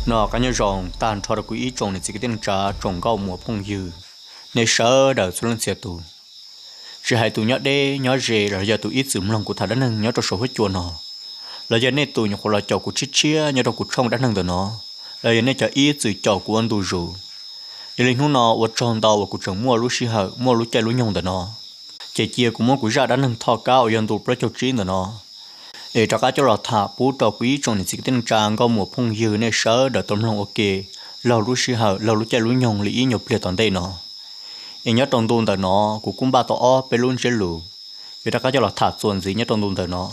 Noj qab nyob zoo tag nrho rau kuv ib tsoom niam txiv kwv tij neej tsa, tsoom nkauj muam phooj ywg, nej sawv daws txhua leej txhia tus. Tsis hais tus nyob deb nyob ze los yog tus ib txwm mloog kuv tham dab neeg nyob rau saum huab cua no, los yog nej tus nyuam qhuav los caum kuv tshiab tshiab nyob rau kuv tshooj dab neeg ntawm no, los yog nej cov ib txwm caum kuv ua ntu zus. Yog li hnub no ua tsaug ntau uas kuv tseem muaj lub sij hawm muaj lub caij lub nyoog ntawm no, ces cia kuv muab kuv zaj dab neeg Thoj Kab uas yog ntu plaub caug tsib ntawm no es rov qab coj los tham pub rau kuv ib tsoom niam txiv kwv tij neej tsa, nkauj muam phooj ywg, nej sawv daws tau mloog ua ke laug lub sij hawm laug lub caij lub nyoog li ib nyuag pliag tom ntej no. Es nyob rau ntu ntawm no kuv kuj npaj tau ob peb lub ntsiab lus yuav rov qab coj los tham txuas ntxiv nyob rau ntu ntawm no.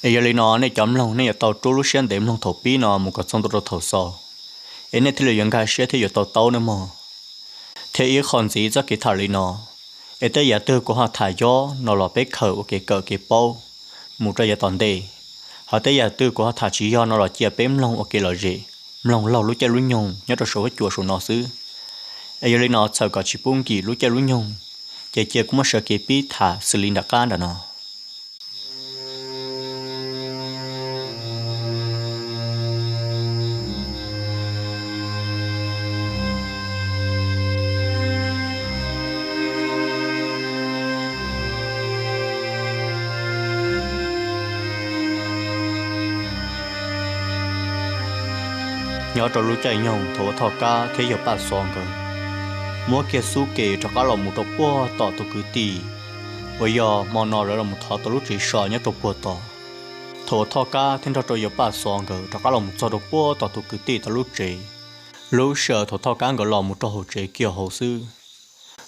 Es yog li no nej cov mloog nej yuav tau rub lub siab ntev mloog thaum pib no mus kom txog ntua rau thaum xaus, es nej thiaj li yuav nkag siab thiab yuav tau taub nawb mog. Thiab ib qho ntxiv txoj kev tham li no, es tej yam twg kuv ho tham yog no los peb khaws ua kev kawm kev paub mus rau yav tom ntej, ho tej yam twg kuv ho tham tsis yog no los cia peb mloog ua kev lom zem, mloog laug lub caij lub nyoog nyob rau saum huab cua saum no xwb. Es yog li no txhawm kom tsis pub nkim lub caij lub nyoog, ces cia kuv muab sawv kev pib tham xws li nram qab nram no. Nyob rau lub caij nyoog thaum uas Thoj Kab thiab yawg Paj Xov nkawd muab kiag xub ke rov qab los mus rau puag tom tus kwv tij uas yog hmo no lawv los thov tau lub tsev so nyob rau puag tod. Thaum uas Thoj Kab thiab nrog rau yawg Paj Xov nkawd rov qab los mus txog rau puag tom tus kwv tij tau lub tsev, lub sij hawm thaum Thoj Kab nkawd los mus rau hauv tsev kiag hauv xwb,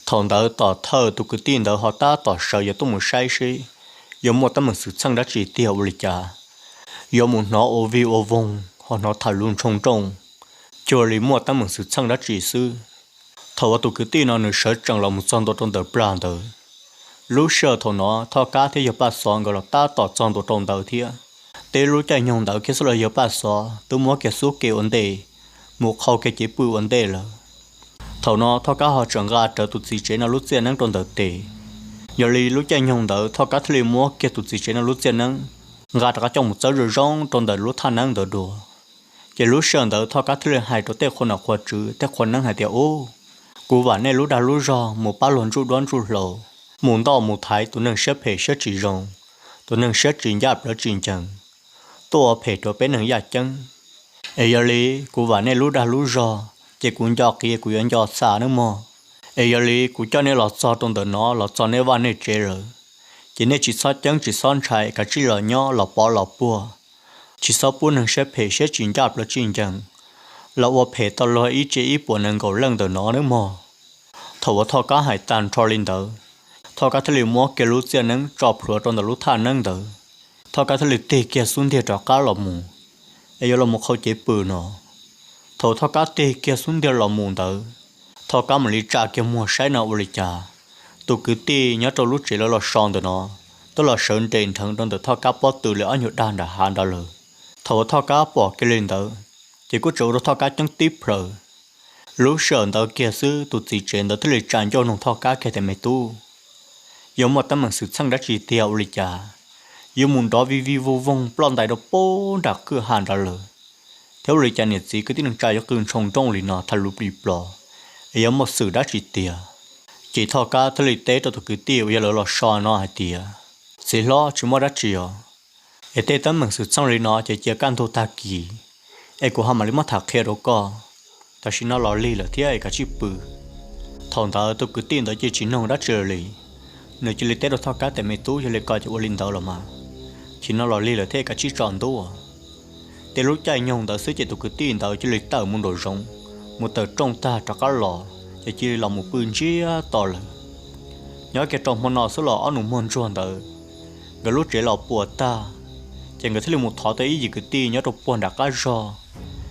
thaum ntawd tom thawj tus kwv tij ntawd ho tab tom sawv yuav tuaj mus saib seb yuav muaj teeb meem xwm txheej dab tsi tiag ua li cas, yuav mus hnov ua vig ua voog ho hnov tham lus ntshoo nrooj, cuag li muaj teeb meem xwm txheej dab tsi xwb. Thaum uas tus kwv tij no nws sawv tsees los mus txog ntua rau ntawm plag ntawd, lub sij hawm thaum no Thoj Kab thiab yawg Paj Xov nkawd los tab tom txog ntua rau ntawd thiab. Tib lub caij nyoog ntawd kiag xwb los yawg Paj Xov twb muab kiag xub ke ua ntej mus qhau kiag cev pw ua ntej lawm. Thaum no Thoj Kab ho tseem nqa rawv tus txiv tsev no lub txiaj neeb rau ntawm tes. Yog li lub caij nyoog ntawd Thoj Kab thiaj li muab kiag tus txiv tsev no lub txiaj neeb nqa rov qab coj mus txawb zoo zoo rau ntawm lub thaj neeb ntawd dua. Ces lub sij hawm ntawd Thoj Kab thiaj li hais rau tej qhua nom qhua tswv tej qhua neeb hais tias, Ub, kuv vam nej lub dag lub zog mus pab luag ntsuj duab ntsuj hlauv, mus ntoj mus thaiv tus neeg siab phem siab tsis zoo, tus neeg siab tsis ncaj plawv tsis ncees, tuaj ua phem rau peb neeg yaj ceeb. Es yog li kuv vam nej lub dag lub zog, ces kuv nco qiav kuv yuav nco xa nawb mog. Es yog li kuv coj nej los txog rau ntawm no los txog nej vaj nej tsev lawm, ces nej tsis txhob ceeb tsis txhob ntshai, kav tsij los nyob los pov los puag, tsis txhob pub neeg siab phem siab tsis ncaj plawv tsis ncees los ua phem tau luag ib tse ib puas nees nkaum leej ntawm no nawb mog. Thaum uas Thoj Kab hais tag nrho li ntawd, Thoj Kab thiaj li muab kiag lub txiaj neeb tso plhuav rau ntawm lub thaj neeb ntawd. Thoj Kab thiaj li tig kiag xub ntiag rov qab los mus, es yuav los mus qhau cev pw no. Thaum Thoj Kab tig kiag xub ntiag los mus ntawd, Thoj Kab mam li tsa kiag muag saib no ua li cas, tus kwv tij nyob rau lub tsev lawv los so ntawm no twb los sawv nres nrheev rau ntawm Thoj Kab pob tw li ob nyuag dag nram hav nrad lawm. Thaum uas Thoj Kab pom kiag li ntawd, ces kuj tseem ua rau Thoj Kab ceeb tib plhaws. Lub sij hawm ntawd kiag xwb tus txiv tsev ntawd thiaj li tsa ncauj nug Thoj Kab kiag tias, Me tub, yuav muaj teeb meem xwm txheej dab tsi tiag ua li cas yuav mus nrov vij vij voog voog ploj ntais rau puag nram kwj ha nrad lawm? Thiab ua li cas niam txiv kwv tij neej tsa yuav qw ntshoo nrooj li no tham lus plig plos, es yuav muaj xwm dab tsi tiag? Ces Thoj Kab thiaj li teb rau tus kwv tij uas yog lawv los so no hais tias, Txiv hlob, tsis muaj dab tsi os. Es tej teeb meem xwm txheej li no ces cia kaj ntug tag kis, es kuv ho mam li muab tham qhia rau koj. Tam sim no los lig lawm thiab es kav tsij pw. Thaum ntawd tus kwv tij ntawd cia li tsis nug dab tsi lawm li, nws cia li teb rau Thoj Kab tias, Me tub, yog li ko ces ua li ntawd los mas, tam sim no los lig lawm thiab es kav tsij tsaus ntuj. Tej lub caij nyoog ntawd xwb ces tus kwv tij ntawd cia li tawm mus nraum zoov, mus tawm rooj tag rov qab los ces cia li los mus pw ntsiag to lawm. Nyob kiag rau hmo no xwb los ob nus muag ntsuag ntawd, nkawd lub tsev los puas tag, ces nkawd thiaj li mus thov tau ib yim kwv tij nyob rau puag nram qab zog,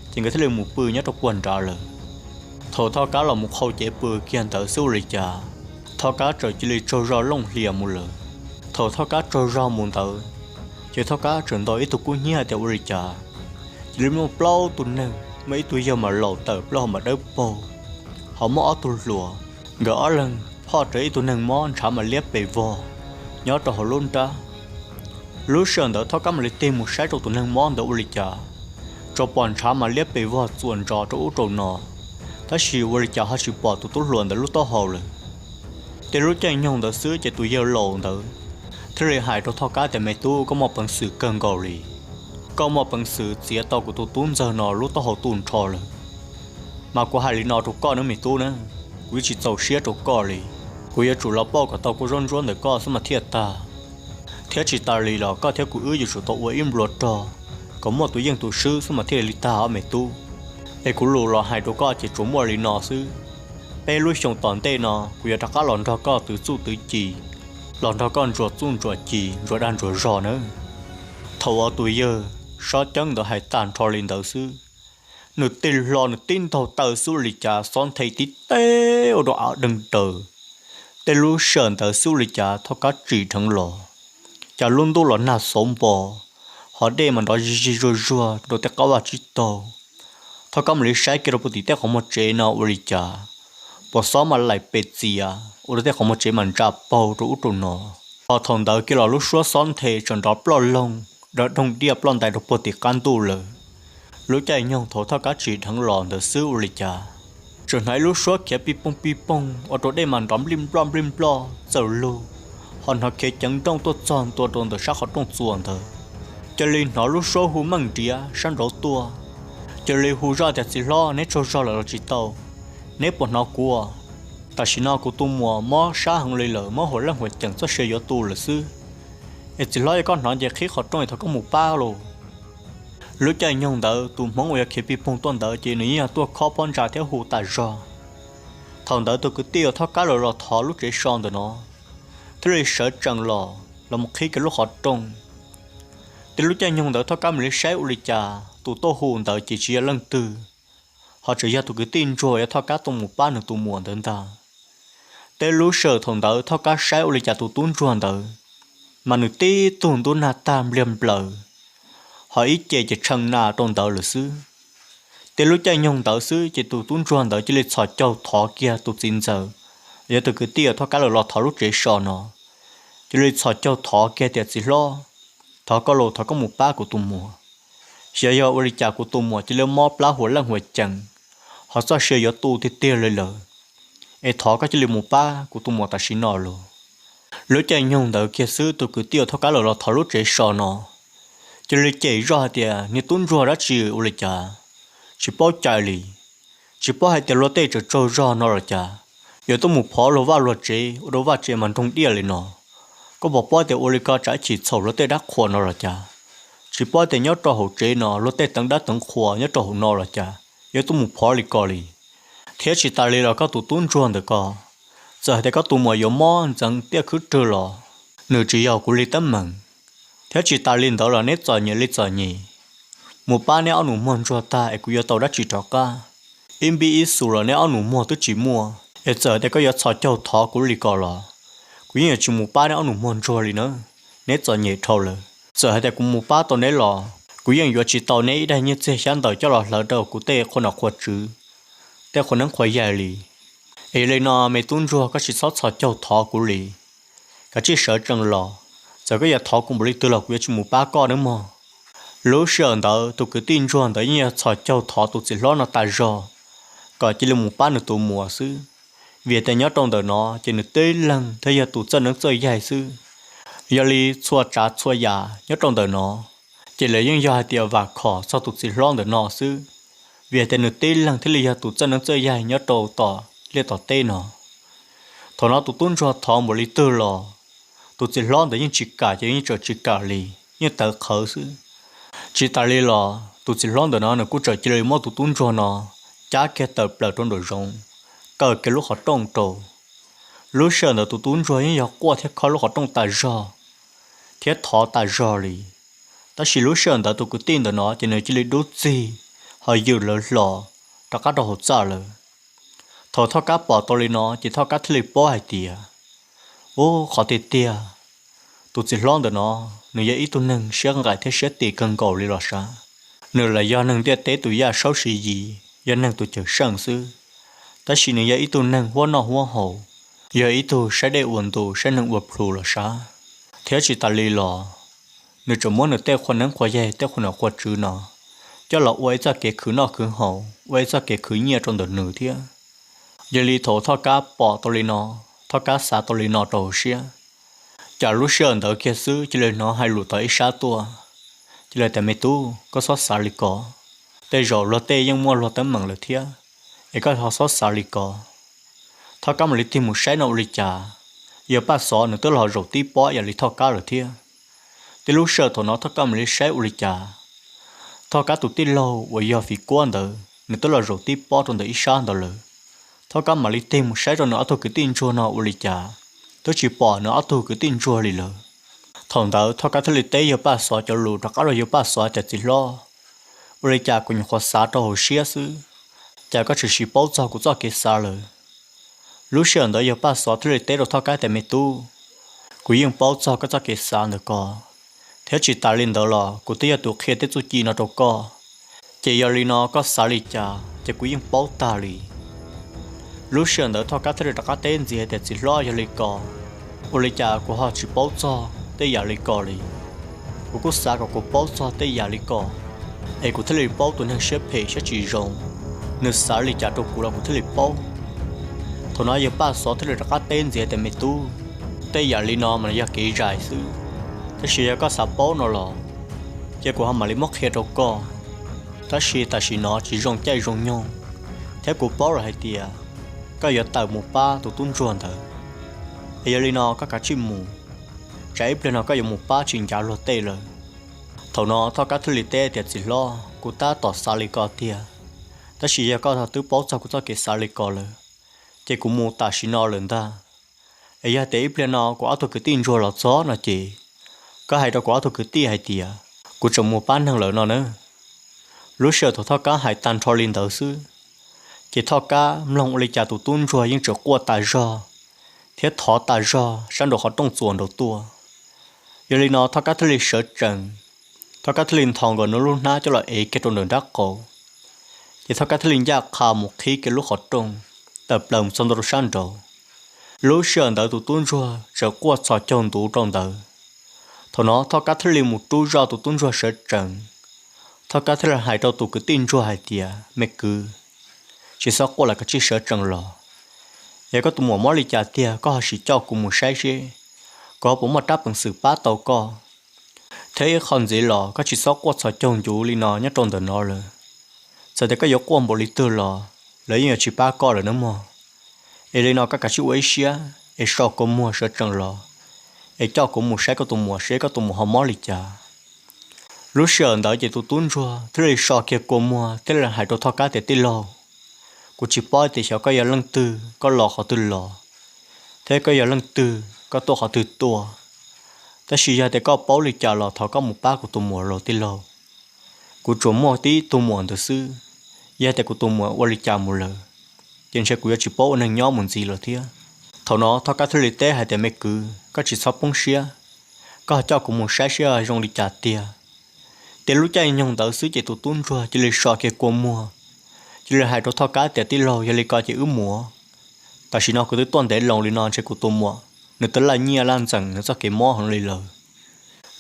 ces nkawd thiaj li mus pw nyob rau puag nrad lawm. Thaum Thoj Kab los mus qhau cev pw kiag ntawd xwb ua li cas, Thoj Kab txawm cia li tsaug zog looj hlias mus lawm. Thaum Thoj Kab tsaug zog mus ntawd, ces Thoj Kab txawm ntaus ib tug kub hnyiab hais tias ua li cas, cia li muaj plaub tug neeg, muaj ib tug yawg mas laus tawm plaub hau mas dawb paug, ho muaj ob tug hluas, nkawd ob leeg phoj rawv ib tug neeg mob ntshav mas liab pes vog nyob rau hauv lub nrab. Lub sij hawm ntawd Thoj Kab mam li tig mus saib rau tus neeg mob ntawd ua li cas, tsuas pom ntshav mas liab pes vog txuas ntsos rau ub rau no, tab sis ua li cas ho tsis pom tus tub hluas ntawd lub taub hau lawm. Tej lub caij nyoog ntawd xwb ces tus yawg laus ntawd thiaj li hais rau Thoj Kab tias, Me tub, koj muaj peev xwm kawg nkaus li. Koj muaj peev xwm txiav tau kuv tus tub ntxawg no lub taub hau tu nrho lawm. Mas kuv hais li no rau koj nawb me tub na, kuv yeej tsis txaus siab rau koj li. Kuv yuav tsum los pauj kom tau kua zaub ntsuab ntawm koj xwb mas thiaj tag. Thiab tsis tas li los koj thiab kuv wb yuav tsum tau ua ib nplua rog kom muaj tus yeej tus swb xwb mas thiaj li tag os me tub. Es kuv lus los hais rau koj ces tsuas muaj li no xwb. Peb lub xyoo tom ntej no kuv yuav rov qab los nrog koj twv txuj twv ci, los nrog koj ntsuas txuj ntsuas ci ntsuas dag ntsuas zog nawb. Thaum uas tus yawg Sob Ceeb ntawd hais tag nrho li ntawd xwb, nws tig hlo nws tib ntaug taw xwb ua li cas xob nthe tib teb ua rau av deeg daws. Tej lub sij hawm ntawd xwb ua li cas Thoj Kab tsim dheev los, cas lub ntuj los nag xauv npo, ho dej mas nrov zig zig zuag zuag rau tej qab vaj tsib taug. Thoj Kab mam li saib kiag rau puag tim tej qhov muag tsev no ua li cas puas xob mas laim pes txias ua rau tej qhov muag tsev mas ntsa paug rau ub rau no. Ho thaum ntawd kiag los lub suab xob nthe tseem nrov ploj loog dawb doog diaj ploj ntais rau puag tim qab ntuj lawm. Lub caij nyoog thaum Thoj Kab tsim dheev los ntawd xwb ua li cas tseem hnov ib lub suab khiav pij pooj pij pooj ua rau dej mas nrov nplij nploj nplij nploj txawm lug, ho hnov khiav ceev nrooj tuaj txog ntua rau ntawm sab qhov rooj txuas ntawd. Cia li hnov lub suab hu meej nriav sab nraud tuaj, cia li hu zoj tias, Txiv hlob, neb tsaug zog lawm los tsis tau? Neb puas hnov kuv? Tam sim no kuv tus muam mob sab heev li lawm, mob huas leej huas cees txoj sia yuav tu lawm xwb. Es txiv hlob, yog koj hnov ces qhib qhov rooj es thov koj mus pab lauj. Lub caij nyoog ntawd tus hmoob uas yog khiav pij poog tuaj ntawd ces nws yeej yog tuaj khob pob ntsa thiab hu tas zog. Thaum ntawd tus kwv tij uas Thoj Kab lawv los thov lub tsev so ntawm no thiaj li sawv tsees los los mus qhib kiag lub qhov rooj. Tej lub caij nyoog ntawd Thoj Kab mam li saib ua li cas tus tuaj hu ntawd ces tsis yog leej twg, ho tseem yog tus kwv tij ntsuag uas yog Thoj Kab tuaj mus pab nws tus muam ntawd ntag. Tej lub sij hawm thaum ntawd Thoj Kab saib ua li cas tus tub ntsuag ntawd mas nws tib tug ntub nag tag npliag nplaws, ho ib ce ces tshee na rau ntawd lawm xwb. Tej lub caij nyoog ntawd xwb ces tus tub ntsuag ntawd cia li txhos caug thov kiag tus txiv ntxawm, yog tus kwv tij uas Thoj Kab lawv los thov lub tsev so no, cia li txhos caug thov kiag tias, Txiv hlob, thov koj los thov koj mus pab kuv tus muam. Xyov yog ua li cas kuv tus muam cia li mob plab huas leej huas cees, ho txoj sia yuav tu tiag tiag li lawm. Es thov koj cia li mus pab kuv tus muam tam sim no lauj. Lub caij nyoog ntawd kiag xwb tus kwv tij uas Thoj Kab lawv los thov lub tsev so no cia li cem zoj hais tias, Niag tub ntsuag dab tsi ua li cas, tsis paub cai li. Tsis paub hais tias luag tej tseem tsaug zog no los cas, yuav tuaj mus phov luag vaj luag tsev ua rau vaj tsev mas nroog diaj li no. Koj puas paub tias ua li ko tsam ib chim txhaum luag tej dab qhuas no los cas? Tsis paub tias nyob rau hauv tsev no luag tej teev dab teev qhuas nyob rau hauv no los cas yuav tuaj mus phov li ko li. Thiab tsis tas li los koj tus tub ntsuag ntawm ko, txawm hais tias koj tus muam yuav mob ntxeev tiaj khwb rwg los nws tsis yog kuv li teeb meem. Thiab tsis tas li ntawd los neb txom nyem li txom nyem, mus pab neb ob nus muag ntsuag tag es kuv yuav tau dab tsi rov qab? Ib npib ib xus los neb ob nus muag twb tsis muaj, es txawm hais tias koj yuav txhos caug thov kuv li ko los kuv yeej yuav tsis mus pab neb ob nus muag ntsuag li na. Neb txom nyem dhau lawm, txawm hais tias kuv mus pab tau neb los kuv yeej yuav tsis tau neb ib daig nyiaj txiag xyab ntawv coj los hlawv rau kuv tej qhua nom qhua tswv, tej qhua neeb qhua yaig li. Es yog li no me tub ntsuag, koj tsis txhob txhos caug thov kuv li, kav tsij sawv tsees los. Txawm koj yuav thov kuv npaum li twg los kuv yuav tsis mus pab koj nawb mog. Lub sij hawm ntawd tus kwv tij ntsuag ntawd yeej yog txhos caug thov tus txiv hlob no tas zog kom cia li mus pab nws tus muam xwb, vim tias nyob rau ntawm no ces nws tib leeg thiaj yog tus txawj neeb txawj yaig xwb. Yog li txhua tsav txhua yam nyob rau ntawm no ces lawv yeej yog hais tias vam khom txog tus txiv hlob ntawm no xwb, vim hais tias nws tib leeg thiaj li yog tus txawj neeb txawj yaig nyob rau tom liaj tom teb no. Thaum no tus tub ntsuag thov npaum li twg los tus txiv hlob ntawd yeej tsis kam, ces yeej tseem tsis kam li, yeej tawv qhawv xwb. Tsis tas li los tus txiv hlob ntawm no nws kuj tseem cia li muab tus tub ntsuag no cab kiag tawm plaws rau nraum zoov, kaw kiag lub qhov rooj rau. Lub sij hawm ntawd tus tub ntsuag yeej yog quaj thiab khob lub qhov rooj tas zog thiab thov tas zog li. Tab sis lub sij hawm ntawd tus kwv tij ntawm no ces nws cia li dub txig, ho ywm lawv hlo rov qab rau hauv txaj lawm. Thaum Thoj Kab pom tau li no ces Thoj Kab thiaj li paub hais tias, ub, qhov tiag tiag, tus txiv hlob ntawm no nws yog ib tug neeg siab nqaim thiab siab tis kawg nkaus li los sav. Nws los yog neeg ntiaj teb tus yaj saub siv yis, yog neeg tus cawm seej xwb, tab sis nws yog ib tug neeg huab noj huab haus, yog ib tug saib dej ua ntu saib neeg ua plhu los sav. Thiab tsis tas li los nws tseem muab nws tej qhua neeb qhua yaig tej qhua nom qhua tswv no coj los ua ib txoj kev khwv noj khwv haus, ua ib txoj kev khwv nyiaj rau ntawm nws thiab. Yog li thaum Thoj Kab pom tau li no, Thoj Kab xav tau li no rau hauv siab, cas lub sij hawm ntawd kiag xwb cia li hnov hais lus tau ib sab tuaj, cia li tias, Me tub, koj txhob xav li ko. Tej zaum luag tej yeej muaj luag teeb meem lawm thiab, es koj ho txhob xav li ko. Thoj Kab mam li tig mus saib no ua li cas, yawg Paj Xov nws twb los zaum tib pob ib yam li Thoj Kab lawm thiab. Tib lub sij hawm thaum no Thoj Kab mam li saib ua li cas, Thoj Kab tus tij laug uas yog Fim Kuab ntawd nws twb los zaum tib pob rau ntawm ib sab ntawd lawm. Thoj Kab mam li tig mus saib rau nws ob tug kwv tij ntsuag no ua li cas, twb tsis pom nws ob tug kwv tij ntsuag li lawm. Thaum ntawd Thoj Kab thiaj li teb yawg Paj Xov cov lus rov qab rau yawg Paj Xov tias, Txiv hlob, ua li cas kuv nyuam qhuav xav rau hauv siab xwb, cas koj tseem sim paub txog kuv txoj kev xav lawm? Lub sij hawm ntawd yawg Paj Xov thiaj li teb rau Thoj Kab tias, Me tub, kuv yeej paub txog koj txoj kev xav ntawm ko, thiab tsis tas li ntawd los kuv twb yog tus qhia tej txuj ci no rau koj, ces yog li no koj xav li cas ces kuv yeej paub tag li. Lub sij hawm ntawd Thoj Kab thiaj li rov qab teb ntxiv hais tias, Txiv hlob, yog li ko, ua li cas kuv ho tsis paub txog tej yam li ko li? Kuv kuj xav kom kuv paub txog tej yam li ko, es kuv thiaj li paub tus neeg siab phem siab tsis zoo, nws xav li cas rau kuv los kuv thiaj li paub. Thaum no yawg Paj Xov thiaj li rov qab teb ntxiv tias, Me tub, tej yam li no mas yog kev zais xwb, tab sis yog koj xav paub no los, ces kuv ho mam li muab qhia rau koj. Tab sis tam sim no tsis zoo caij zoo nyoog, thiab kuv paub lawm hais tias koj yuav tawm mus pab tus tub ntsuag ntawd, es yog li no koj kav tsij mus, tsam ib pliag no koj yuav mus pab tsis ncav luag tej lawm. Thaum no Thoj Kab thiaj li teb tias, Txiv hlob, kuv tab tom xav li ko tiag, tab sis yog koj twb paub txog kuv txoj kev xav li ko lawm, ces kuv mus tam sim no lawm ntag. Es yog tias ib pliag no kuv ob tug kwv tij ntsuag los txog no ces, koj hais rau kuv ob tug kwv tij hais tias kuv tseem mus pab neeg lawm no na. Lub sij hawm thaum Thoj Kab hais tag nrho li ntawd xwb, ces Thoj Kab mloog ua li cas tus tub ntsuag yeej tseem quaj tas zog thiab thov tas zog sab nraum qhov rooj txuas nraud tuaj. Yog li no Thoj Kab thiaj li sawv tsees, Thoj Kab thiaj li nthos nkaus nws lub hnab coj los ev kiag rau nram nraub qaum, ces Thoj Kab thiaj li ncaj qha mus qhib kiag lub qhov rooj, tawm plaws mus txog ntua rau sab nraud. Lub sij hawm ntawd tus tub ntsuag tseem quaj txhos caug ntuv rau ntawd. Thaum no Thoj Kab thiaj li mus rub zoj tus tub ntsuag sawv tsees. Thoj Kab thiaj li hais rau tus kwv tij ntsuag hais tias, Me kwv, tsis txhob quaj lawm, koj cia li sawv tsees los. Yog koj tus muam mob li cas tiag koj ho sim coj kuv mus saib seb kuv ho puas muaj rab peev xwm pab tau koj. Thiab ib qho ntxiv los koj tsis txhob quaj txhos caug ncuv li no nyob rau ntawm no lawm. Txawm tias koj yuav quaj npaum li twg los lawv yeej yuav tsis pab koj lawm nawb mog. Es li no koj kav tsij ua ib siab es so kua muag sawv tsees los, es coj kuv mus saib koj tus muam seb koj tus muam ho mob li cas. Lub sij hawm ntawd ces tus tub ntsuag thiaj li so kiag kua muag thiab hais rau Thoj Kab tias, Tij laug, kuv tsis paub tias xyov koj yog leej twg, koj los qhov twg los, thiab koj yog leej twg, koj tuaj qhov twg tuaj. Tab sis yog tias koj paub li cas los thov koj mus pab kuv tus muam los tij laug. Kuv tsuas muaj tib tug muam ntawd xwb, yog tias kuv tus muam ua li cas mus lawm, ces ntshe kuv yuav tsis paub ua neeg nyob mus ntxiv lawm thiab. Thaum no Thoj Kab thiaj li teb hais tias, Me kwv, koj tsis txhob poob siab, koj coj kuv mus saib seb zoo li cas tiag. Tiam lub caij nyoog ntawd xwb ces tus tub ntsuag cia li so kiag kua muag, cia li hais rau Thoj Kab tias, Tij laug, yog li ko ces wb mus. Tam sim no kuv twb tuaj ntev loo li no ntshe kuv tus muam nws twb laj nyiaj laj ntxeem nws txoj kev mob heev li lawm.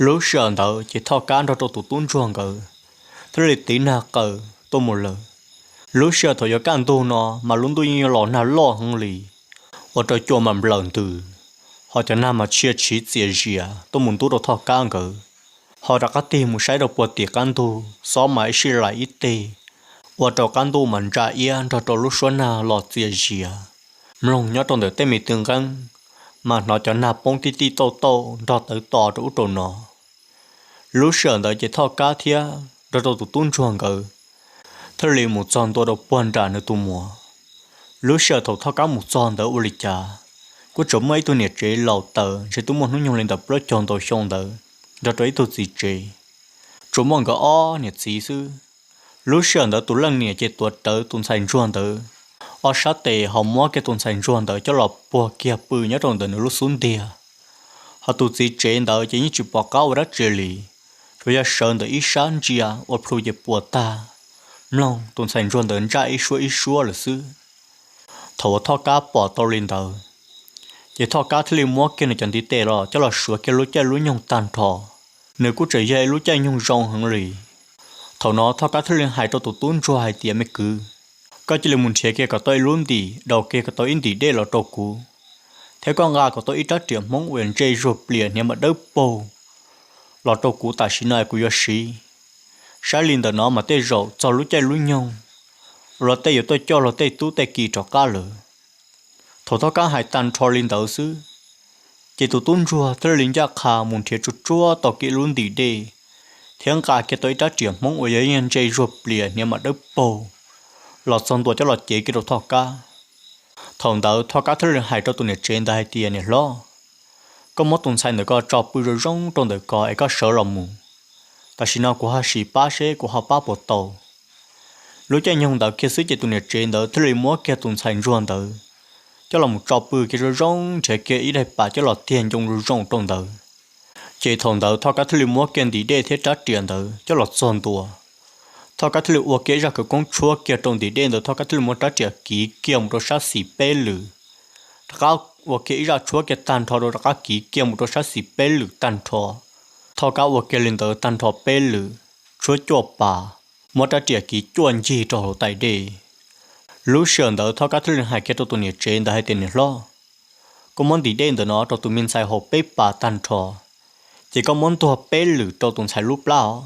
Lub sij hawm ntawd ces Thoj Kab nrog rau tus tub ntsuag nkawd thiaj li tiv nag qaws tuaj mus lawm. Lub sij hawm thaum yuav kaj ntug no mas lub ntuj yeej los nag loj heev li, ua rau cua mas nplawm ntws, ho cov nag mas tshia tshiv txias zias tuaj mus ntub rau Thoj Kab nkawd. Ho rov qab tig mus saib rau puag tim qab ntug xob mas ib sij laim ib teg, ua rau qab ntuj mas ntsa iab nrog rau lub suab nag los txias zias. Mloog nyob rau ntawm tej me tw nqeeb mas hnov cov nag poob tij tij tauj tauj nrog tawv to rau ub rau no. Lub sij hawm ntawd ces Thoj Kab thiab nrog rau tus tub ntsuag nkawd thiaj li mus txog ntua rau puag nram nws tus muam. Lub sij hawm thaum Thoj Kab mus txog ntawd ua li cas, kuj tsuas muaj ib tug niam tsev laus taws ntshe twb muaj hnub nyoog li ntawm plaub caug ntau xyoo ntawd nrog rau ib tug txiv tsev, tsuas muaj nkawd ob niam txiv xwb. Lub sij hawm ntawd tus leej niam ces tuav rawv tus ntxhais ntsuag ntawd ob sab tes ho muab kiag tus ntxhais ntsuag ntawd coj los puag kiag pw nyob rau ntawm nws lub xub ntiag. Ho tus txiv tsev ntawd ces yeej tsis pom qab ua dab tsi li, tsuas yog sawv ntawm ib sab ntsia ua plhu ces puas tag, mloog tus ntxhais ntsuag ntawd ntsaj ib suab ib suab lawm xwb. Thaum uas Thoj Kab pom tau li ntawd, ces Thoj Kab thiaj li muab kiag nws cov ntiv tes los coj los suav kiag lub caij lub nyoog tag nrho. Nws kuj tseem yog ib lub caij nyoog zoo heev li. Thaum no Thoj Kab thiaj li hais rau tus tub ntsuag hais tias, Me kwv, koj cia li mus nrhiav kiag kom tau ib lub ntim, daus kiag kom tau ib ntim dej los rau kuv, thiab koj nqa kom tau ib rab riam Hmoob uas ntse zuag plias hniav mas dawb paug los rau kuv tam sim no kuv yuav siv. Saib li ntawm no mas tej zaum txog lub caij lub nyoog los tej yuav tuaj coj luag tej tub tej ki rov qab lawm. Thaum Thoj Kab hais tag nrho li ntawd xwb, ces tus tub ntsuag thiaj li ncaj qha mus nrhiav tsuag tsuag tau kiag ib lub ntim dej, thiab nqa kiag tau ib rab riam Hmoob uas yog ntse zuag plias hniav mas dawb paug los txog ntua coj los cev kiag rau Thoj Kab. Thaum ntawd Thoj Kab thiaj li hais rau tus niam tsev ntawd hais tias, Niam hlob, koj muab tus ntxhais ntawm ko tso pw zoo zoo rau ntawm ko es koj sawv los mus. Tam sim no kuv ho sim pab seb kuv ho pab puas tau. Lub caij nyoog ntawd kiag xwb ces tus niam tsev ntawd thiaj li muab kiag tus ntxhais ntsuag ntawd coj los mus tso pw kiag zoo zoo, nrhiav kiag ib daim pam coj los tiag ncoo zoo zoo rau ntawd. Ces thaum ntawd Thoj Kab thiaj li muab kiag ntim dej thiab rab riam ntawd coj los txog ntua. Thoj Kab thiaj li ua kiag ib zaj khawv koob tshuab kiag rau ntim dej ntawd, Thoj Kab thiaj li muab rab riam kiv kiag mus rau sab xis peb lwm, rov qab ua kiag ib zaj tshuab kiag tag nrho rau, rov qab kiv kiag mus rau sab xis peb lwm tag nrho. Thoj Kab ua kiag li ntawd tag nrho peb lwm, tshuab cuaj pas, muab rab riam kiv cuaj ncig rau hauv tais dej. Lub sij hawm ntawd Thoj Kab thiaj li hais kiag rau tus niam tsev ntawd hais tias, Niam hlob, koj muab ntim dej ntawm no rau tus me ntxhais haus peb pas tag nrho, ces koj muab ntuag peb lwm rau tus ntxhais lub plab os.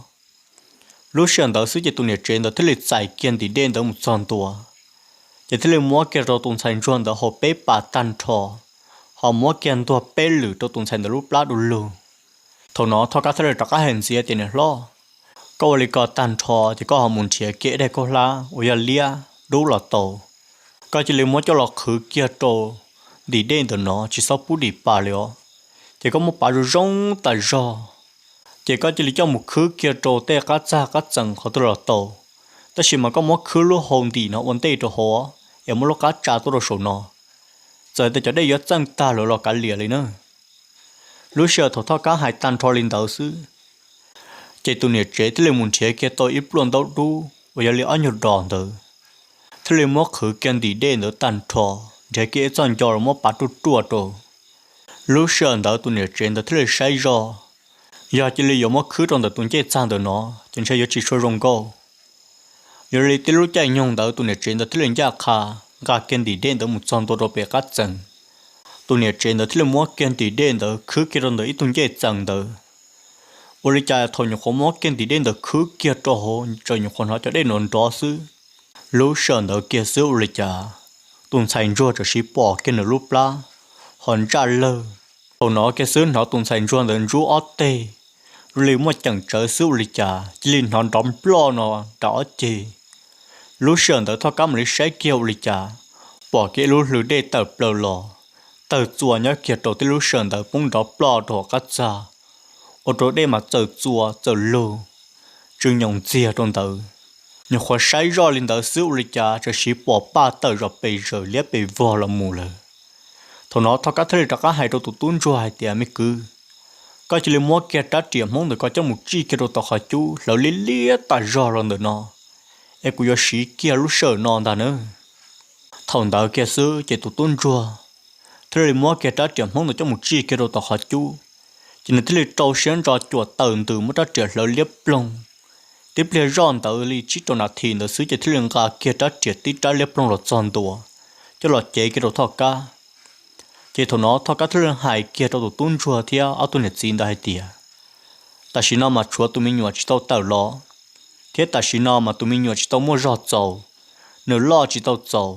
Lub sij hawm ntawd xwb ces tus niam tsev ntawd thiaj li txais kiag ntim dej ntawd mus txog ntua, ces thiaj li muab kiag rau tus ntxhais ntsuag ntawd haus peb pas tag nrho, ho muab kiag ntuag peb lwm rau tus ntxhais ntawd lub plab du lug. Thaum no Thoj Kab thiaj li rov qab hais ntxiv tias, Niam hlob, koj ua li ko tag nrho ces koj ho mus nrhiav kiag ib daim khaub hlab uas yog liab dub los tau. Koj cia li muab coj los qhwv kiag rau ntim dej ntawm no, tsis txhob pub dim pas li os. Ces koj muab pav zoo zoo tas zog, ces koj cia li coj mus khwb kiag rau tej qab txag qab txees qhov twg los tau, tab sis mas koj muab khwb lub hau ntim no ua ntej rau hauv, es muab lub qab tsa tuaj rau saum no. Txawm tias cov dej yuav txeej tag lawm los kav liam li na. Lub sij hawm thaum Thoj Kab hais tag nrho li ntawd xwb, ces tus niam tsev thiaj li mus nrhiav kiag tau ib pluaj ntaub dub uas yog li ob nyuag dos ntawd, thiaj li muab qhwv kiag ntim dej ntawd tag nrho, nrhiav kiag ib txoj ncov los muab pav ruaj ruaj rau. Lub sij hawm ntawd tus niam tsev ntawd thiaj li saib zoj, yog cia li yuav muab khwb rau ntawm tus ncej txag ntawm no ces ntshe yuav tsis tshua zoo nkauj. Yog li tib lub caij nyoog ntawd tus niam tsev ntawd thiaj li ncaj qha nqa kiag ntim dej ntawd mus txog ntua rau pem qab txees. Tus niam tsev ntawd thiaj li muab kiag ntim dej ntawd khwb kiag rau ntawm ib tug ncej txees ntawd. Ua li cas thaum nyuam qhuav muab kiag ntim dej ntawd khwb kiag rau hauv, txawm nyuam qhuav hnov cov dej nrov nrov xwb. Lub sij hawm ntawd kiag xwb ua li cas tus ntxhais ntsuag txawm siv pom kiag nws lub plab ho ntsaj lawg. Thaum no kiag xwb hnov tus ntxhais ntsuag ntawd ntsub ob teg, zoo li muaj ceem tsawv xwb ua li cas cia li hnov nrov nploj no nram ob ceg. Lub sij hawm ntawd Thoj Kab mam li saib kiag ua li cas, pom kiag ib lub hlwm dej tawm plaws los, tawg txua nyob kiag rau tib lub sij hawm ntawd poob nrov ploj rau hauv qab txag, ua rau dej mas txawm txua txawm lug, tsw nyoos ntxiag rau ntawd. Nyuam qhuav saib zoj li ntawd xwb ua li cas txawm siv pom paj tawm zom pes zaws liab pes vog los mus lawm. Thaum no Thoj Kab thiaj li rov qab hais rau tus tub ntsuag hais tias, Me kwv, koj cia li muab kiag rab riam Hmoob ntawm ko coj mus tsij kiag rau tom qhov cub hlawv liab liab tas zog los ntawm no, es kuv yuav siv kiag lub sij hawm no ntag nawb. Thaum ntawd kiag xwb ces tus tub ntsuag thiaj li muab kiag rab riam Hmoob ntawd coj mus tsij kiag rau tom qhov cub, ces nws thiaj li rau siab ntso cuam taws ntws muab rab riam hlawv liab ploog. Tib pliag zoj ntawd li tsib rau nas this ntawd xwb ces thiaj li nqa kiag rab riam tib rab liab ploog los txog ntua, coj los cev kiag rau Thoj Kab. Ces thaum no Thoj Kab thiaj li hais kiag rau tus tub ntsuag thiab ob tug niam txiv ntawd hais tias, Tam sim no mas tshuav tus me nyuam tsis tau tawm los, thiab tam sim no mas tus me nyuam tsis tau muaj zog txaus, nws loj tsis tau txaus,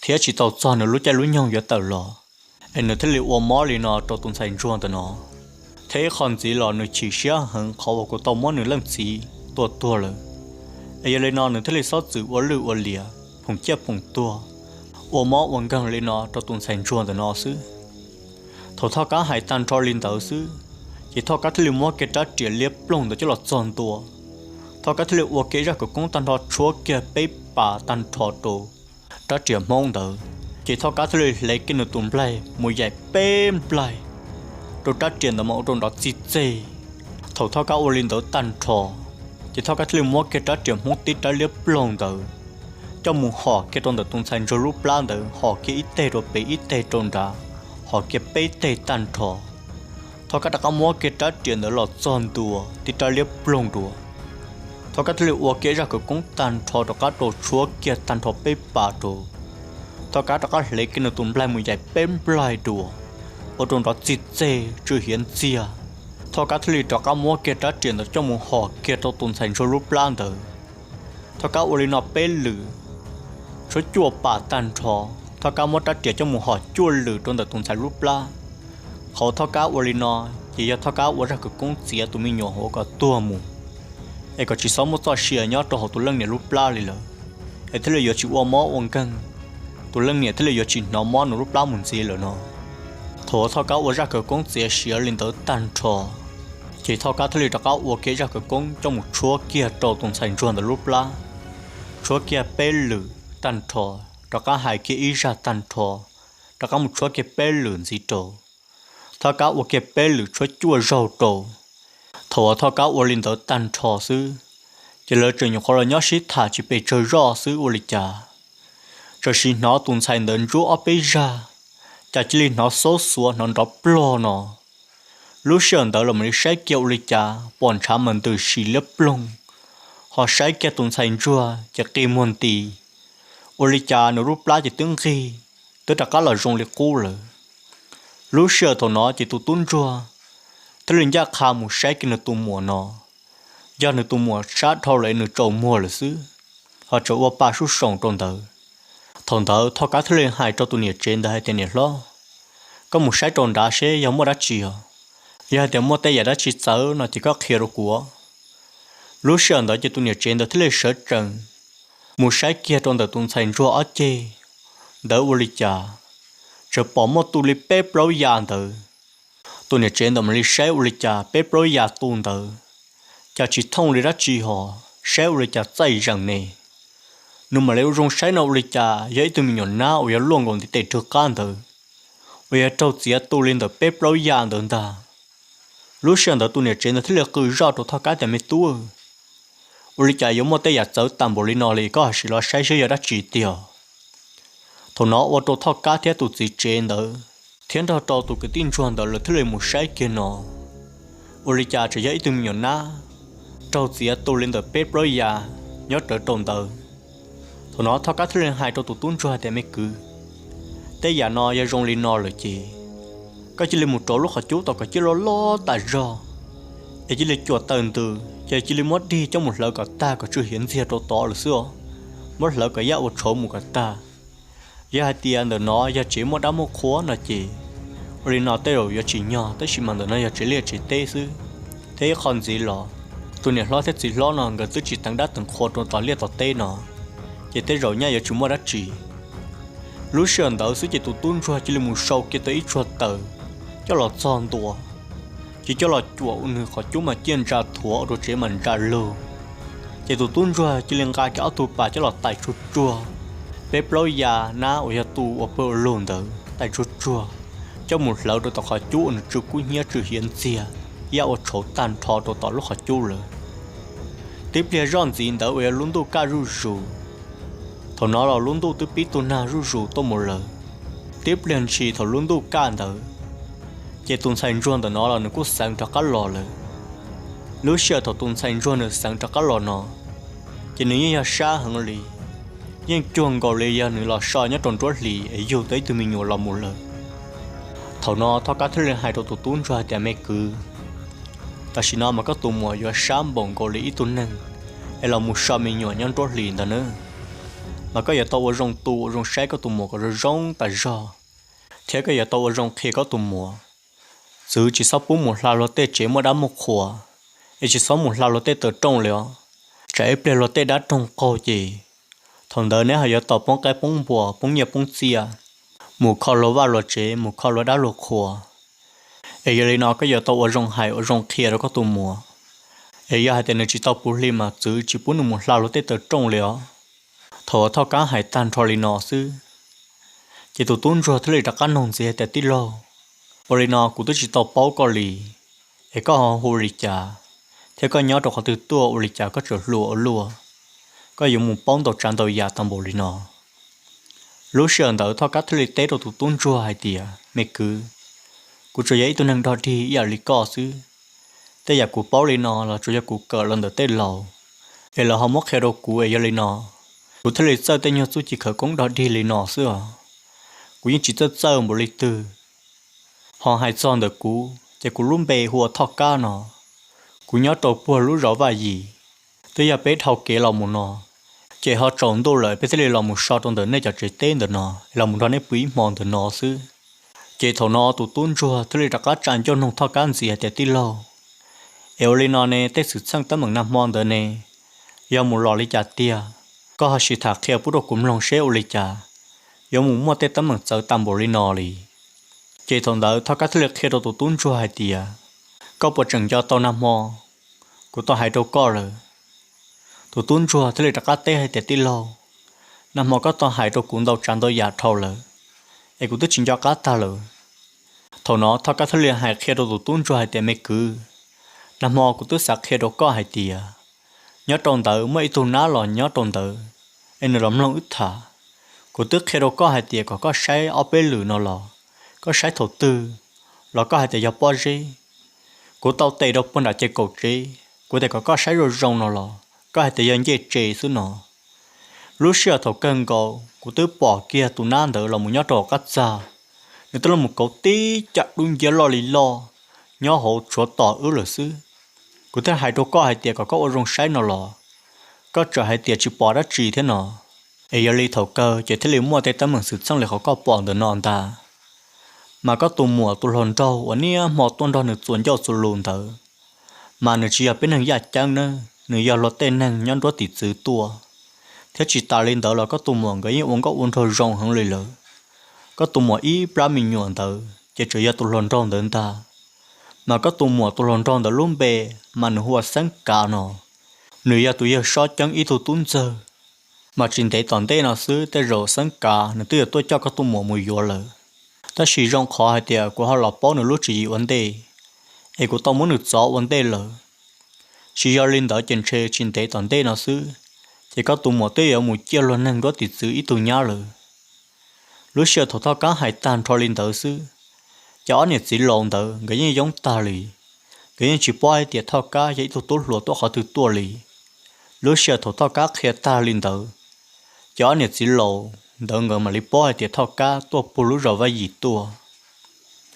thiab tsis tau txog nws lub caij lub nyoog yuav tawm los, es nws thiaj li ua mob li no rau tus ntxhais ntsuag ntawm no. Thiab ib qho ntxiv los nws chim siab heev qhov uas kuv tau muab nws leej txiv tua tuag lawm, es yog li no nws thiaj li xob txwm ua lwj ua liam phoom ciaj phoom tuag, ua mob ua nkeeg li no rau tus ntxhais ntsuag ntawm no xwb. Thaum Thoj Kab hais tag nrho li ntawd xwb, ces Thoj Kab thiaj li muab kiag rab riam liab ploog ntawd coj los txog ntua. Thoj Kab thiaj li ua kiag zaj khawv koob tag nrho tshuab kiag peb pas tag nrho rau rab riam Hmoob ntawd, ces Thoj Kab thiaj li hle kiag nws tus nplaig mus yaim peb nplaig rau rab riam ntawd mas ua rau nrov txij txej. Thaum Thoj Kab ua li ntawd tag nrho, ces Thoj Kab thiaj li muab kiag rab riam Hmoob tib rab liab ploog ntawd coj mus hom kiag rau ntawm tus ntxhais ntsuag lub plab ntawd, hom kiag ib teg rau pem ib teg rau nrad, hom kiag peb teg tag nrho. Thoj Kab rov qab muab kiag rab riam ntawd los txog ntua tib rab liab ploog dua. Thoj Kab thiaj li ua kiag zaj khawv koob tag nrho rov qab rau tshuab kiag tag nrho peb pas rau. Thoj Kab rov qab hle kiag nws tus nplaig mus yaim peb nplaig dua, ua rau nrov txij txeg tsw hiav ntxiag. Thoj Kab thiaj li rov qab muab kiag rab riam ntawd coj mus hom kiag rau tus ntxhais ntsuag lub plab ntawd. Thoj Kab ua li no peb lwm, tshuab cuaj pas tag nrho. Thoj Kab muab rab riam coj mus hom cuaj lwm rau ntawm tus ntxhais lub plab. Qhov Thoj Kab ua li no ces yog Thoj Kab ua zaj khawv koob txiav tus me nyuam hauv kom tuag mus, es kom tsis txhob muaj txoj sia nyob rau hauv tus leej niam lub plab li lawm, es thiaj li yuav tsis ua mob ua nkeeg, tus leej niam thiaj li yuav tsis hnov mob nws lub plab mus ntxiv lawm no. Thaum uas Thoj Kab ua zaj khawv koob txiav siav li ntawd tag nrho, ces Thoj Kab thiaj li rov qab ua kiag zaj khawv koob coj mus tshuab kiag rau tus ntxhais ntsuag ntawd lub plab. Tshuab kiag peb lwm tag nrho, rov qab hais kiag ib zaj tag nrho, rov qab mus tshuab kiag peb lwm ntxiv rau. Thoj Kab ua kiag peb lwm tshuab cuaj zaug rau. Thaum uas Thoj Kab ua li ntawd tag nrho xwb, ces lawv tseem nyuam qhuav los nyob sib tham tsis pes tsawg zoj xwb ua li cas, txawm sim hnov tus ntxhais ntawd ntsuab ob peb zag, cas cia li hnov xaub xuav hnov nrov plog no. Lub sij hawm ntawd los mam li saib kiag ua li cas pom ntshav mas ntws si liab ploog, ho saib kiag tus ntxhais ntsuag ces qi muag nti, ua li cas nws lub plab ces twb nqig, twb rov qab los zoo li qub lawm. Lub sij hawm thaum no ces tus tub ntsuag thiaj li ncaj qha mus saib kiag nws tus muam no, yog nws tus muam sab dhau lawm nws tsaus muag lawm xwb, ho tseem ua pa sub soom rau ntawd. Thaum ntawd Thoj Kab thiaj li hais rau tus niam tsev ntawd hais tias, Niam hlob, koj mus saib rau nrad seb yog muaj dab tsi os. Yog hais tias muaj tej yam dab tsi txawv no ces koj qhia rau kuv. Lub sij hawm ntawd ces tus niam tsev ntawd thiaj li sawv tsees mus saib kiag rau ntawm tus ntxhais ntsuag ob ceg ntawd ua li cas, txawm pom muaj tu li peb plaub ya ntawd. Tus niam tsev ntawd mam li saib ua li cas peb plaub ya tu ntawd, cas tsis thooj li dab tsi hos, saib ua li cas txaij zeem ne. Nws mam li ua zoo saib no ua li cas yog ib tug me nyuam nab uas yog luaj nkaus ntiv tes rwg qab ntawd, uas yog raug txiav tu li ntawm peb plaub ya ntawd ntag. Lub sij hawm ntawd tus niam tsev ntawd thiaj li qw zoj rau Thoj Kab tias, Me tub, ua li cas yuav muaj tej yam txawv tag npaum li no li, koj ho sim los saib seb yog dab tsi tiag. Thaum no ua rau Thoj Kab thiab tus txiv tsev ntawd thiab nrog rau tus kwv tij ntsuag ntawd lawv thiaj li mus saib kiag no, ua li cas tseem yog ib tug me nyuam nab raug txiav tu li ntawm peb plaub ya nyob rawv rau ntawd. Thaum no Thoj Kab thiaj li hais rau tus tub ntsuag hais tias, Me kwv, tej yam no yog zoo li no lawm ces koj cia li mus rau lub qhov cub tau kom cib loj loj tas zog, es cia li cuam taws ntws ces cia li muab dig coj mus hlawv kom tag kom tsw hiav ntxiag rau tod lawm xwb os. Muab hlawv kom yaj ua tshauv mus kom tag. Yog hais tias ntawm no yog tsev muaj dab muaj qhua no ces ua li no tej zaum yuav tsis nyog, tab sis mas ntawm no yog tsev liaj tsev teb xwb. Thiab ib qho ntxiv los, tus niam hlob thiab txiv hlob no nkawd twb tsis teev dab teev qhua rau tom liaj tom teb no, ces tej zaum nyaj yuav tsis muaj dab tsi. Lub sij hawm ntawd xwb ces tus tub ntsuag cia li mus sau kiag tau ib tsuag taws coj los txog ntua, ces coj los cuam ua nws qhov cub mas ciaj ntsa thuav ua rau tsev mas ntsa lug. Ces tus tub ntsuag cia li nqa kiag ob tug pas coj los tais tsuag tsuag peb plaub ya nab uas yog tu ua pawg ua lug ntawd tais tsuag tsuag, coj mus hlawv rau tom qhov cub uas nws tsw kub hnyiab tsw hiav ntxiag, yaj ua tshauv tag nrho rau tom lub qhov cub lawm. Tib pliag zoj ntxiv ntawd uas yog lub ntuj kaj zuj zus. Thaum no los lub ntuj twb pib tu nag zuj zus tuaj mus lawm. Tib pliag ntshis thaum lub ntuj kaj ntawd, ces tus ntxhais ntsuag ntawm no los nws kuj xeev rov qab los lawm. Lub sij hawm thaum tus ntxhais ntsuag nws xeev rov qab los no, ces nws yeej yog sab heev li, yeej cuag nkaus li yog nws los so nyob rau nruab hlis es yug tau ib tug me nyuam los mus lawm. Thaum no Thoj Kab thiaj li hais rau tus tub ntsuag hais tias, Me kwv, tam sim no mas koj tus muam yuav sab npaum nkaus li ib tug neeg es los mus so me nyuam nyob nruab hlis ntawd na, mas koj yuav tau ua zoo tu ua zoo saib koj tus muam kom zoo zoo tas zog, thiab koj yuav tau ua zoo qhia koj tus muam, txwv tsis txhob pub mus hla luag tej tsev muaj dab muaj qhua, es tsis txhob mus hla luag tej taws rooj li os. Tsam ib pliag luag tej dab roog qaug ces thaum ntawd neb ho yuav tau poob qaib poob npua poob nyiaj poob txiaj, mus kho luag vaj luag tsev mus kho luag dab luag qhua. Es yog li no koj yuav tau ua zoo hais ua zoo qhia rau koj tus muam, es yog hais tias nws tsis tau puv hli mas txwv tsis pub nws mus hla luag tej taws rooj li os. Thaum uas Thoj Kab hais tag nrho li no xwb, ces tus tub ntsuag thiaj li rov qab noog ntxiv hais tias, Tij laug, ua li no kuv twb tsis tau paub koj li, es koj ho hu li cas, thiab koj nyob rau qhov twg tuaj ua li cas koj tseem hluas ua luaj, koj yuav mus paub ntau tsav ntau yam tau npaum li no? Lub sij hawm ntawd Thoj Kab thiaj li teb rau tus tub ntsuag hais tias, Me kwv, kuv tsuas yog ib tug neeg dog dig ib yam li koj xwb. Tej yam kuv paub li no los tsuas yog kuv kawm los ntawm tej laus, es lawv ho muab qhia rau kuv es yog li no, kuv thiaj li txawj tej nyuag txuj ci khawv koob dog dig li no xwb os. Kuv yeej tsis txawj txawj npaum li twg. Ho hais txog ntawm kuv ces kuv lub npe hu ua Thoj Kab no. Kuv nyob rau puag lub zos Vaj Yim. Twb yog peb dhau kev los mus no, ces ho tsaus ntuj lawm peb thiaj li los mus so rau ntawm nej cov tsev teb ntawm no es los mus nrog nej pw ib hmo ntawm no xwb. Ces thaum no tus tub ntsuag thiaj li rov qab tsa ncauj noog Thoj Kab ntxiv hais tias, tij laug, es ua li no ne, tej xwm txheej teeb meem nag hmo ntawd ne, yog mus los li cas tiag? Koj ho sim tham qhia pub rau kuv mloog seb ua li cas yuav mus muaj tej teeb meem txawv tas npaum li no li. Ces thaum ntawd Thoj Kab thiaj li qhia rau tus tub ntsuag hais tias, koj puas tseem nco tau nag hmo kuv tau hais rau koj lawm? Tus tub ntsuag thiaj li rov qab teb hais tias, tij laug, nag hmo koj tau hais rau kuv ntau tsav ntau yam dhau lawm, es kuv twb tsis nco qab tag lawm. Thaum no Thoj Kab thiaj li hais qhia rau tus tub ntsuag hais tias, me kwv, nag hmo kuv twb xav qhia rau koj hais tias, nyob rau ntawd muaj ib tug nab los nyob rau ntawd, es nws los mloog wb tham. Kuv twb qhia rau koj hais tias kom koj saib ob peb lwm no los, koj saib thaum twg los koj hais tias yog pob zeb. Kuv tau tes rau puag nram ces kaum tsev, kuv tias kom koj saib zoo zoo no los koj hais tias yog ncej tsev xwb no. Lub sij hawm thaum kawg nkaus kuv twb pom kiag tus nab ntawd los mus nyob rau hauv qab txag, nws twb los mus kauv tib cag dub nciab loj li loj nyob hauv tshuav tos wb lawm xwb. Kuv thiaj hais rau koj hais tias kom koj ua zoo saib no los, koj tseem hais tias tsis pom dab tsi thiab no. Es yog li thaum kawg ces thiaj li muaj tej teeb meem xwm txheej li qhov koj pom ntawm no ntag. Mas koj tus muam tus hluas nraug uas niaj hmo tuaj nrog nws txuas ncauj txuas lus ntawd, mas nws tsis yog peb neeg yaj ceeb na, nws yog luag tej neeg nyob nruab tim txwv tuaj. Thiab tsis tas li ntawd los koj tus muam nkawd yeej ua nkauj ua nraug zoo heev li lawm. Koj tus muam ib plab me nyuam ntawd ces tseem yog tus hluas nraug ntawd ntag. Mas koj tus muam tus hluas nraug ntawd lub npe mas nws hu ua Xeeb Kav no. Nws yog tus yawg Sob Ceeb ib tug tub ntxawg. Mas tsis ntev tom ntej no xwb tej zaum Xeeb Kav nws twb yuav tuaj coj koj tus muam mus yuav lawm. Tab sis zoo qhov hais tias kuv ho los paub nws lub tswv yim ua ntej, es kuv tau muab nws txov ua ntej lawm. Tsis yog li ntawd ces ntshe tsis ntev tom ntej no xwb, ces koj tus muam twb yuav mus ciaj luag neeg nruab tim txwv ib tug nyab lawm. Lub sij hawm thaum Thoj Kab hais tag nrho li ntawd xwb, ces ob niam txiv laus ntawd nkawd yeej yoob tag li. Nkawd yeej tsis paub hais tias Thoj Kab yog ib tug tub hluas tuaj qhov twg tuaj li. Lub sij hawm thaum Thoj Kab qhia tag li ntawd, ces ob niam txiv laus ntawd nkawd mam li paub hais tias Thoj Kab tuaj puag lub zos Vaj Yim tuaj.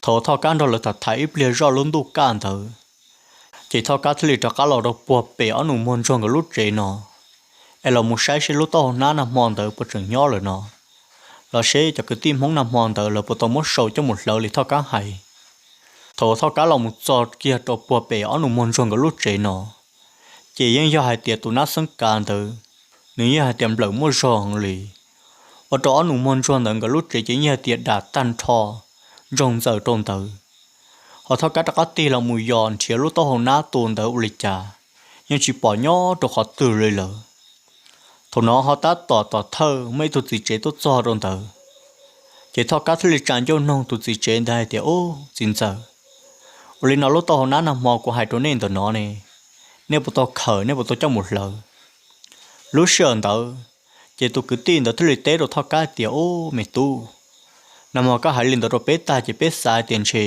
Thaum Thoj Kab nrog lawv tham tham ib pliag zoj lub ntuj kaj ntawd, ces Thoj Kab thiaj li rov qab los rau puag pem ob nus muag ntsuag nkawd lub tsev no, es los mus saib seb lub taub hau hnab nag hmo ntawd puas tseem nyob lawm no, los seb cov kwv tij Hmoob nag hmo ntawd lawv puas tau muab sau coj mus hlawv li Thoj Kab hais. Thaum Thoj Kab los mus txog kiag rau puag pem ob nus muag ntsuag nkawd lub tsev no, ces yeej yog hais tias tus nab Xeeb Kav ntawd, nws yeej hais tias nplawm muaj zog heev li. Ua rau ob nus muag ntsuag ntawd nkawd lub tsev ces yeej hais tias dam tag nrho, ntsoog ntxaws rau ntawd. Ho Thoj Kab rov qab tig los mus yos nrhiav lub taub hau hnab tua ntawd ua li cas, yeej tsis pom nyob rau qhov twg li lawm. Thaum no ho tab tom tom thawj muaj ib tug txiv tsev tuaj txog rau ntawd. Ces Thoj Kab thiaj li tsa ncauj noog tus txiv tsev ntawd hais tias, ub, txiv ntxawm, ua li no lub taub hau hnab nag hmo kuv hais rau nej ntawm no ne, nej puas tau khawm, nej puas tau coj mus hlawv? Lub sij hawm ntawd, ces tus kwv tij ntawd thiaj li teb rau Thoj Kab tias, ub, me tub, nag hmo koj hais li ntawd rau peb tag ces peb xav tias ntshe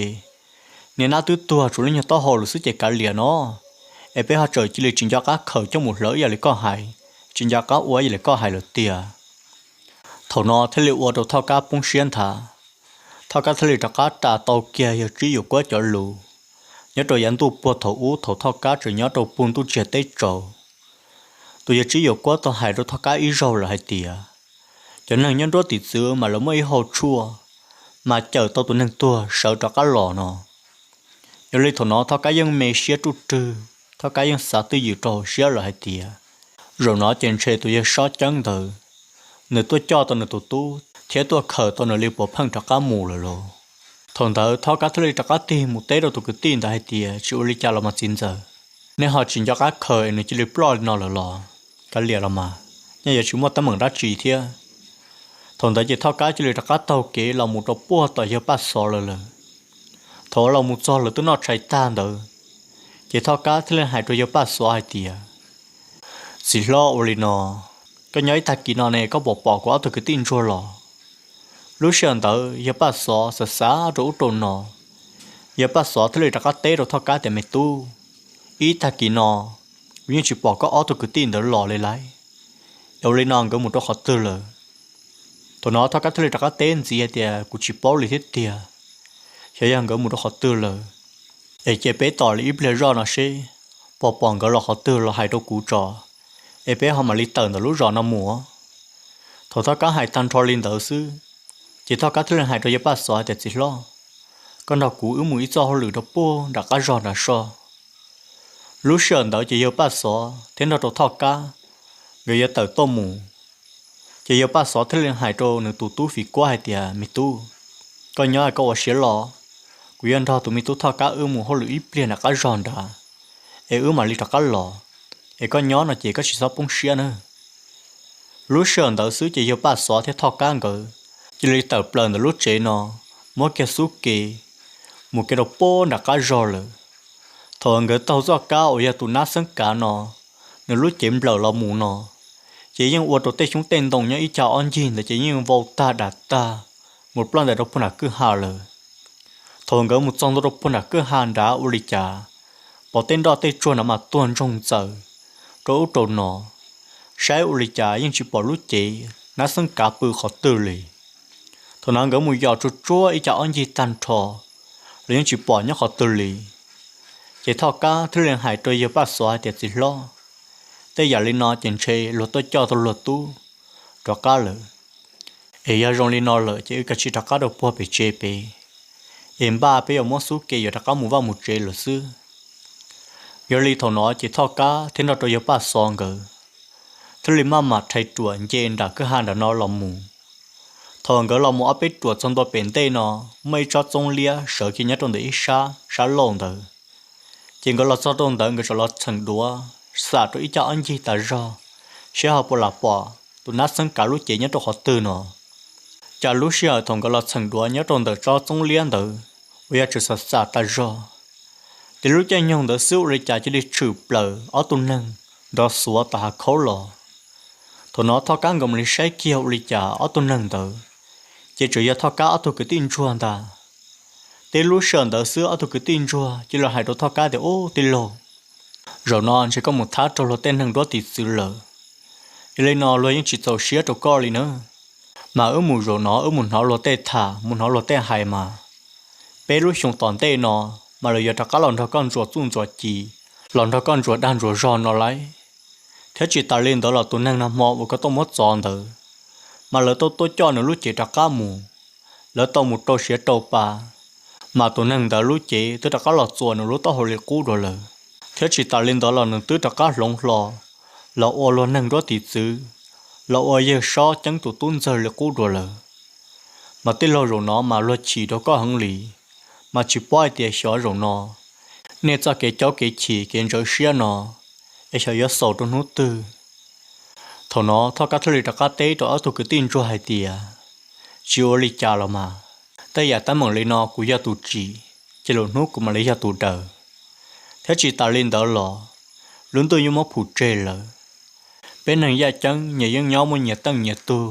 niag nab twb tuag tshuav lub nyuag taub hau lawm xwb ces kav liam no, es peb ho tseem cia li tsis nco qab khawm coj mus hlawv ib yam li koj hais, tsis nco qab ua ib yam li koj hais lawm tiag. Thaum no thiaj li ua rau Thoj Kab poob siab nthav. Thoj Kab thiaj li rov qab ras tau kiag yawg Tsib Yuam Kuab cov lus nyob rau yav ntuj puag thaum ub thaum Thoj Kab tseem nyob rau puag ntuj tsiag teb tsaus. Tus yawg Tsib Yuam Kuab tau hais rau Thoj Kab ib zaug lawm hais tias, cov neeg nyob nruab tim txwv mas lawv muaj ib hau tshuaj, mas cawm tau tus neeg tuag sawv rov qab los no. Yog li thaum no Thoj Kab yeej me siab ruj rwg, Thoj Kab yeej xav twj ywm rau hauv siab lawm hais tias, zaum no ces ntshe tus yawg Sob Ceeb ntawd, nws tuaj coj tau nws tus tub thiab tuaj khawm tau nws li puav pheej rov qab mus lawm lauj. Thaum ntawd Thoj Kab thiaj li rov qab tig mus teb rau tus kwv tij ntawd hais tias, tsis ua li cas los mas txiv ntxawm, nej ho tsis nco qab khawm es nws cia li ploj li no lawm los? Kav liam los mas, nyob yuav tsis muaj teeb meem dab tsi thiab. Thaum ntawd ces Thoj Kab cia li rov qab taug kev los mus rau puag tom yawg Paj Xov lawv lawm. Thaum uas los mus txog lawv twb noj tshais tag ntawd, ces Thoj Kab thiaj li hais rau yawg Paj Xov hais tias, txiv hlob, ua li no, koj nyob ib tag kis no ne koj puas pom kuv ob tug kwv tij ntsuag los? Lub sij hawm ntawd yawg Paj Xov xav xav rau ub rau no, yawg Paj Xov thiaj li rov qab teb rau Thoj Kab tias, me tub, ib tag kis no yeej tsis pom koj ob tug kwv tij ntawd los li lauj. Ua li no nkawd mus rau qhov twg lawm? Thaum no Thoj Kab thiaj li rov qab teb ntxiv hais tias, Kuv tsis paub li thiab tiag, xyov yog nkawd mus rau qhov twg lawm. Es cia peb tos li ib pliag zoj no seb puas pom nkawd los qhov twg los hais rau kuv tso, es peb ho mam li tawm ntawm lub zos no mus. Thaum Thoj Kab hais tag nrho li ntawd xwb, ces Thoj Kab thiaj li hais rau yawg Paj Xov hais tias, Txiv hlob, koj nrog kuv wb mus ib txoj hauj lwm rau puag nram qab zog nrad soj. Lub sij hawm ntawd ces yawg Paj Xov thiab nrog rau Thoj Kab nkawd yuav tawm tuaj mus. Ces yawg Paj Xov thiaj li hais rau nws tus tub Fim Kuab hais tias, Me tub, koj nyob koj ua siab los, kuv yuav nrog tus me tub Thoj Kab wb mus hauj lwm ib pliag nram qab zog nrad, es wb mam li rov qab los. Es koj nyob no ces koj tsis txhob poob siab na. Lub sij hawm ntawd xwb ces yawg Paj Xov thiab Thoj Kab nkawd cia li tawm plaws ntawm lub tsev no, muab kiag xub ke mus kiag rau puag nram qab zog lawm. Thaum nkawd taug txoj kab uas yog tus nab xeeb kav no, nws lub cev nplawm los mus no, ces yeej ua rau tej xyoob tej ntoo nyob ib cag ob ncig ntawd ces yeej vau tag dam tag mus ploj ntais rau puag nram kwj ha lawm. Thaum nkawd mus txog ntua rau puag nram kwj ha nrad ua li cas, pom tej nroj tej tsuag no mas tuag ntsoog ntxaws rau ub rau no, saib ua li cas yeej tsis pom lub cev nab xeeb kav pw qhov twg li. Thaum no nkawd mus yos tsuag tsuag ib cag ob ncig tag nrho los yeej tsis pom nyob qhov twg li. Ces Thoj Kab thiaj li hais rau yawg Paj Xov hais tias, Txiv hlob, tej yam li no ces ntshe luag tuaj coj tau luag tub rov qab lawm. Es yog zoo li no lawm ces wb kav tsij rov qab rau puag pem tsev pem, es npaj peb yuav muab xub ke yuav rov qab mus vaj mus tsev lawm xwb. Yog li thaum no ces Thoj Kab thiab nrog rau yawg Paj Xov nkawd thiaj li maj mam rhais ruam nce nram kwj ha nram no los mus. Thaum nkawd los mus ob peb ruam txog ntua pem ntej no, muaj ib tsob txoob liab sawv kiag nyob rau ntawm ib sab, sab laug ntawd. Ces nkawd los txog rau ntawd nkawd txawm los txheem duav xam rau ib cag ob ncig tas zog, seb ho puas lam pom tus nab xeeb kav lub cev nyob rau qhov twg no. Cas lub sij hawm thaum nkawd los txheem duav nyob rau ntawm tsob txoob liab ntawd uas yog tseem xam xam tas zog, ces lub caij nyoog ntawd xwb ua li cas cia li tshwm plaws ob tug neeg nrov xuav tom hav khaub los. Thaum no Thoj Kab nkawd mam li saib kiag ua li cas ob tug neeg ntawd ces tseem yog Thoj Kab ob tug kwv tij ntsuag ntag. Tib lub sij hawm ntawd xwb ob tug kwv tij ntsuag cia li hais rau Thoj Kab tias, Ub tij laug, zaum no ntshe koj mus thab raug luag tej neeg nruab tiv txwv lawm. Yog li no luag yeej tsis txaus siab rau koj li na. Mas wb mus zaum no wb mus hnov luag tej tham mus hnov luag tej hais mas, peb lub xyoo tom ntej no mas lawv yuav rov qab los nrog koj ntsuas txuj ntsuas ci, los nrog koj ntsuas dag ntsuas zog no lauj. Thiab tsis tas li ntawd los tus neeg nag hmo uas koj tuaj muab txov ntawd, mas lawv tau tuaj coj nws lub cev rov qab mus. Lawv tau mus rau siav rau pa, mas tus neeg ntawd lub cev twb rov qab los txuas nws lub taub hau li qub dua lawm. Thiab tsis tas li ntawd los nws twb rov qab hloov hlo los ua luag neeg nruab tiv txwv, los ua yawg Sob Ceeb tus tub ntxawg li qub dua lawm. Mas tij laug, zaum no mas luag chim rau koj heev li, mas tsis paub hais tias xyov zaum no nej txoj kev caub kev chim kev ntxhov siab no es xyov yuav xaus rau hnub twg. Thaum no Thoj Kab thiaj li rov qab teb rau ob tug kwv tij ntsuag hais tias, Tsis ua li cas los mas, tej yam teeb meem li no kuv yog tus tsim, ces lwm hnub kuv mam li yog tus daws. Thiab tsis tas li ntawd los, lub ntuj yeej muab phum tseg lawm. Peb neeg yaj ceeb nyias yeej nyob muaj nyias teej nyias tug,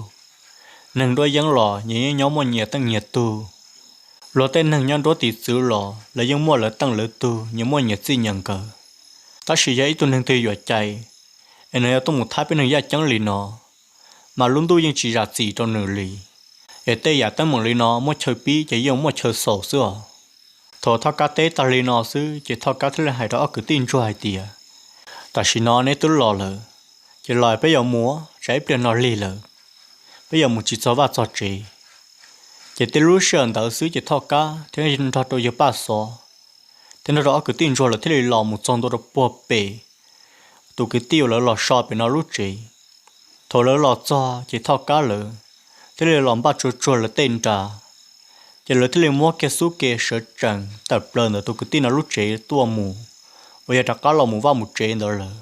neeg nruab yeeb los nyias yeej nyob muaj nyias teej nyias tug. Luag tej neeg nyob nruab tiv txwv los lawv yeej muaj lawv teej lawv tug, nyias muaj nyias txij nyias nkawm. Tab sis yog ib tug neeg twg yuam cai es nws yuav tuaj mus thab peb neeg yaj ceeb li no, mas lub ntuj yeej tsis zam txim rau nws li. Es tej yam teeb meem li no muaj chaw pib ces yeej muaj chaw xaus xwb os. Thaum Thoj Kab teb tag li no xwb ces Thoj Kab thiaj li hais rau ob kwv tij ntsuag hais tias, Tam sim no neb twb los lawm, ces los peb yuav mus, tsam ib pliag no lig lawm, peb yuav mus tsis txog vaj txog tsev. Ces tib lub sij hawm ntawd xwb ces Thoj Kab thiab nrog rau yawg Paj Xov thiab nrog rau ob kwv tij ntsuag lawv thiaj li los mus txog ntua rau puag pem tus kwv tij uas lawv los so pem no lub tsev. Thaum lawv los txog ces Thoj Kab lawv thiaj li los npaj tsuag tsuag lawv tej nra, ces lawv thiaj li muab kiag xub ke sawv tsees tawm plaws ntawm tus kwv tij no lub tsev tuaj mus, uas yog rov qab los mus vaj mus tsev ntawd lawm.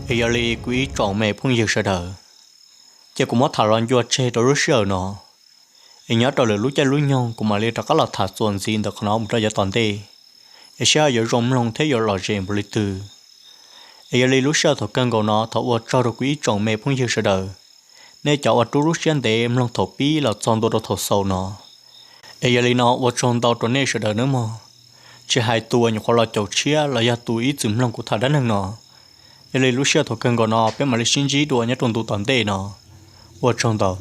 Es yog li kuv ib tsoom me phooj ywg sawv daws, ces kuv muab tham los ncua tseg rau lub sij hawm no, es nyob rau lwm lub caij lub nyoog kuv mam li rov qab los tham txuas ntxiv ntawm qhov no mus rau yav tom ntej. es seb yuav zoo mloog thiab yuav lom zem npaum li twg. Es yog li lub sij hawm thaum kawg nkaus no thov ua tsaug rau kuv ib tsoom me phooj ywg sawv daws, nej cov uas rub lub siab ntev mloog thaum pib los txog ntua rau thaum xaus no. Es yog li no ua tsaug ntau rau nej sawv daws nawb mog, tsis hais tus uas nyuam qhuav los caum tshiab los yog tus ib txwm mloog kuv tham dab neeg no. Yog li lub sij hawm thaum kawg nkaus no peb mam li sib ntsib dua nyob rau ntu tom ntej no. Ua tsaug ntau.